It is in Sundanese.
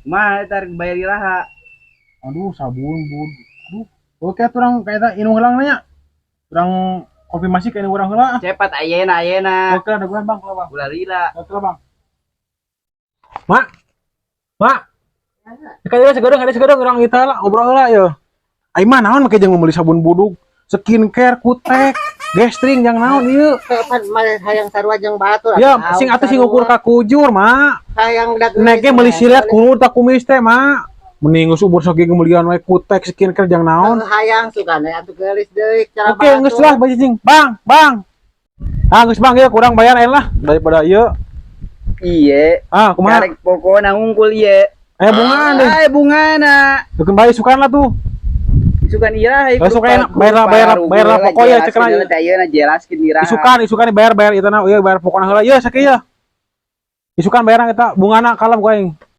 Kumaha eta rek bayar iraha? Aduh, sabun bud. Aduh, oke atuh urang kayak indung heula nanya. Urang konfirmasi ke indung urang heula. Cepat ayeuna ayeuna. Oke, ada gua, Bang, heula, Bang. Ulah lila. Oke lah, Bang. Mak. Mak. Kayak dia segadang, ada segadang urang kita lah ngobrol heula ya. Ai mah naon make jeung meuli sabun buduk, skincare, kutek, gestring jang naon ieu? Pan mah hayang sarua jeung batur. Ya, sing atuh sing ukur ka kujur, Mak. Hayang dag. Nek ge meuli silet kunur tak kumis teh, Mak. Mending geus umur sakieu meulieun we kutek, skincare jang naon. Hayang sugana atuh geulis deui cara. Oke, geus lah bajing. Bang, Bang. Ah, geus, Bang, ya kurang bayar ayeuna lah daripada ieu. Iye. Ah, kumaha? Karek pokona ngungkul ieu. Eh, bunga deh. Ay, bungana. Deukeun bae sukan lah tuh. Isukan iraha. Eh, suka enak. Bayar lah, bayar lah, bayar lah pokoknya, cek lah. Ayeuna jelaskeun iraha. Isukan, isukan bayar bayar itu na, ieu bayar pokona heula. Ieu sakieu. Isukan bayar eta bungana kalem ku aing.